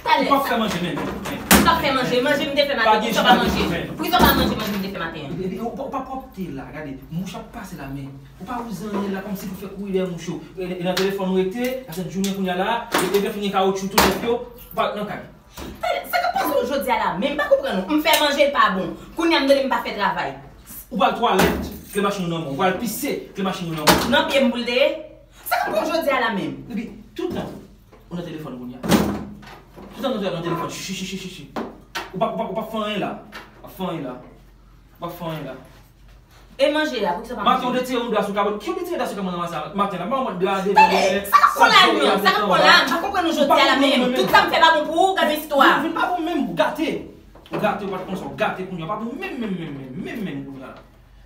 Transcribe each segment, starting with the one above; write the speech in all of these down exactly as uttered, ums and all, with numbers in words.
Talè. Ou p ap fè manje menm. Ou p ap fè manje. Manje m te fè maten. Poukisa w pa manje? Poukisa w pa manje manje m te fè maten an? Epi, epi, ou pa, ou pa pwòpte la, gade. Mouch ap pase la, men ou pa wouze anyen la, kòmsi pou fè kouri dèyè mouch yo. E, e nan telefòn ou rete, pase jounen kounye a la, e, e fini kawotchou tou nèf yo, ou pa nan kay. Talè, sa k ap pase w jodi a la? Men m pa konprann ou. M fè manje, l pa bon. Kounye a m tande m pa fè travay. Ou pral twalèt, kle machin ou nan men w. Ou pral pise, kle machin ou nan men w. Nan pye m pou l te ye? Sa k ap pran w jodi a la menm? Epi, tout tan, ou nan telefòn kounye a. Tout tan, ou nan telefòn. Chichi, chichi, chichi. Ou pa, ou pa, ou pa fè anyen la. Ou pa fè anyen la. Ou pa fè anyen la. E manje a, poukisa w pa manje? Maten, ou te tire yon dra sou kabòn. Ki ou te tire dra sou kabòn nan maten la? Maten la, pa yon dra devan. Talè, sa k ap pran la, Lyon? Sa k ap pran la? M pa konprann ou jodi a la menm. Tout sa m fè pa bon pou ou, gade istwa. Ou vin pa bon menm, ou gate. Ou gate, ou pa t konn sa, ou gate kounye a, ou pa bon menm, menm, menm, menm, menm, menm kounye a.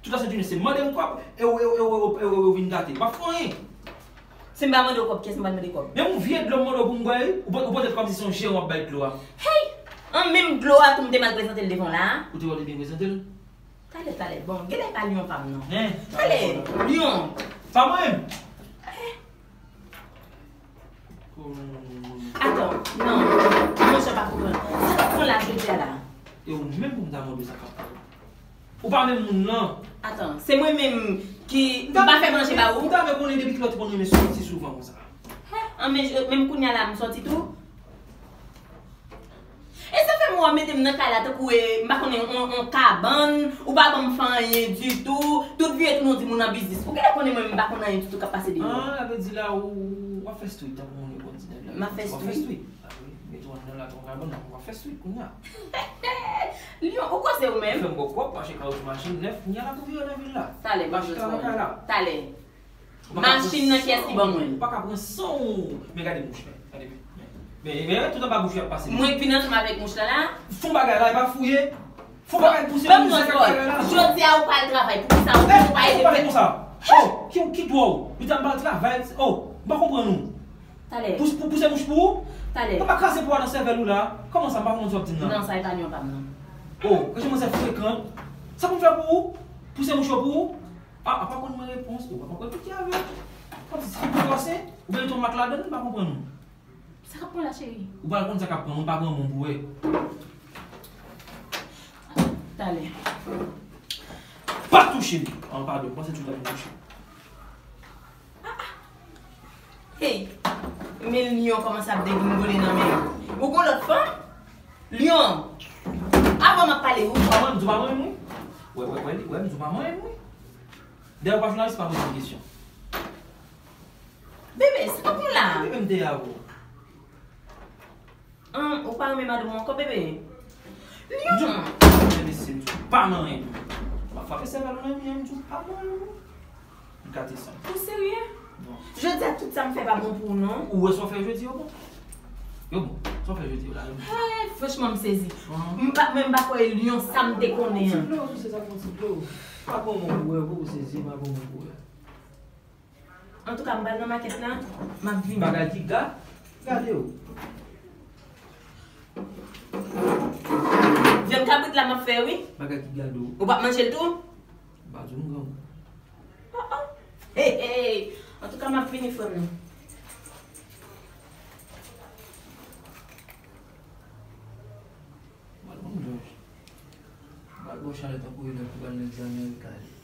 Tout la sent jounen, se mande m kòb, e ou, e ou, e ou, e ou, e ou, e ou vin gate. W ap fè anyen. Si m pa mande w kòb, kiyès m pral mande kòb? Menm yon vye dlo m mande w pou m bwè, wi, ou pote, ou pote l kòmsi se yon jeran w ap bay dlo a. Hey! An menm dlo a tou m te mal prezante l devan w la a. Ou te wè w te byen prezante l? Talè, talè. Bon, genlè e pa Lyon pa m non. Talè, Lyon. Pa mwen menm. Atann, non. Monchè, pa konprann. Sa k ap pran la jodi a la? E ou menm pou m ta mande w sa k ap pran. Ou pa menm moun nan. Atann, se mwen menm ki m pa fè manje ba ou? M ta vle konnen depi kilè w te konn renmen sòti souvan konsa. An men, menm kounye a la, m sòti tou. E sa fè m wè w mete m nan kay la tankou e, m pa konnen, on, on kabann, ou pa ban m fè anyen ditou, tout vye tounen w di m ou nan biznis. Ou genlè konnen mwen menm m pa konn anyen ditou k ap pase deyò. Ah, sa vle di la ou, w ap fè street tankou moun yo konn di nèg la. M ap fè street. W ap fè street. Ah wi, mete w anndan la, tankou kabann la, w ap fè street kounye a. Lyon, ou koze ou menm? Fè m bò kòb, achte kawotchou machin nèf, kounye a l ap vire nan vil la. Talè, m ap jwenn sa. Talè. Machin nan kiyès ki ban mwen l? Ou pa ka pran san w. Men gade bouch mwen. Gade men. Men, men, men, tout anba bouch ou y ap pase. Mwen k vin ansanm avèk mouch lan la? Fon bagay la, e pa fouye. Fon bagay pouse moun sa k ap travay la. Jodi a ou pa al travay, poukisa ou pa ede fè konsa? Oh, ki, ki dwa w? Ou di m pa al travay. Oh, m pa konprann ou. Talè. Pou, pou pouse mouch pou ou? Talè. Ou pa kraze pwa nan sèvèl ou la? Kòman sa, m pa konprann sa w ap di m nan. Non, sa e pa Lyon pa m non. Oh, kòman se frekan. Sa pou m fè pou ou? Pouse mouch yo pou ou? Ah, apa konn mwen repons, ou pa konprann tout ki avè w. Kòmsi se pou fòse, ou byen tonbe mak ladann, m pa konprann ou. Sa k ap pran la, cheri? Ou pral konn sa k ap pran, mwen pa granmoun pou wè. Talè. Pa touche m! Ah, padon, panse tout ap touche. Hey! Men Lyon kòmanse ap degringole nan men m. Ou gon lòt fanm? Lyon! Avan m ap pale ou. Pa mwen, m di w pa mwen menm, wi. Wè, wè, wè, wè, m di w pa mwen menm, wi. Dayè, ou pa jounalis, pa poze m kesyon. Bebe, sa k ap pran la? Bebe, m te avè w. An, ou pa renmen madanm ou ankò, bebe? Lyon! M di w, mesye, m di w pa nan anyen. M ap frape sèvèl ou nan mi an, m di w pa nan anyen. M gate san. Ou serye? Non. Jodi a, tout sa m fè pa bon pou ou, non. Ou wè sa w fè jodi yo bon? Yo bon. Sa w fè jodi yo la, yo bon. Hey, franchman, m sezi. M pa, mwen, m pa kwè Lyon sa m te konnen an. Ti dlo, tou se sa, pran ti dlo. Pa bon moun pou wè, pou ou sezi, pa bon moun pou wè. Antouka, m pral nan makèt la, m ap vini. Bagay ki ga, gade yo. Vyann kabrit la m ap fè, wi. Bagay ki gade w. Ou p ap manje l tou? M pa di w m grangou. Oh, oh. Hey, hey. Antouka, m ap vini, frè m nan. Mal konn jòj. Mal bon chalè tankou elèv ki pral nan egzamen yo kale.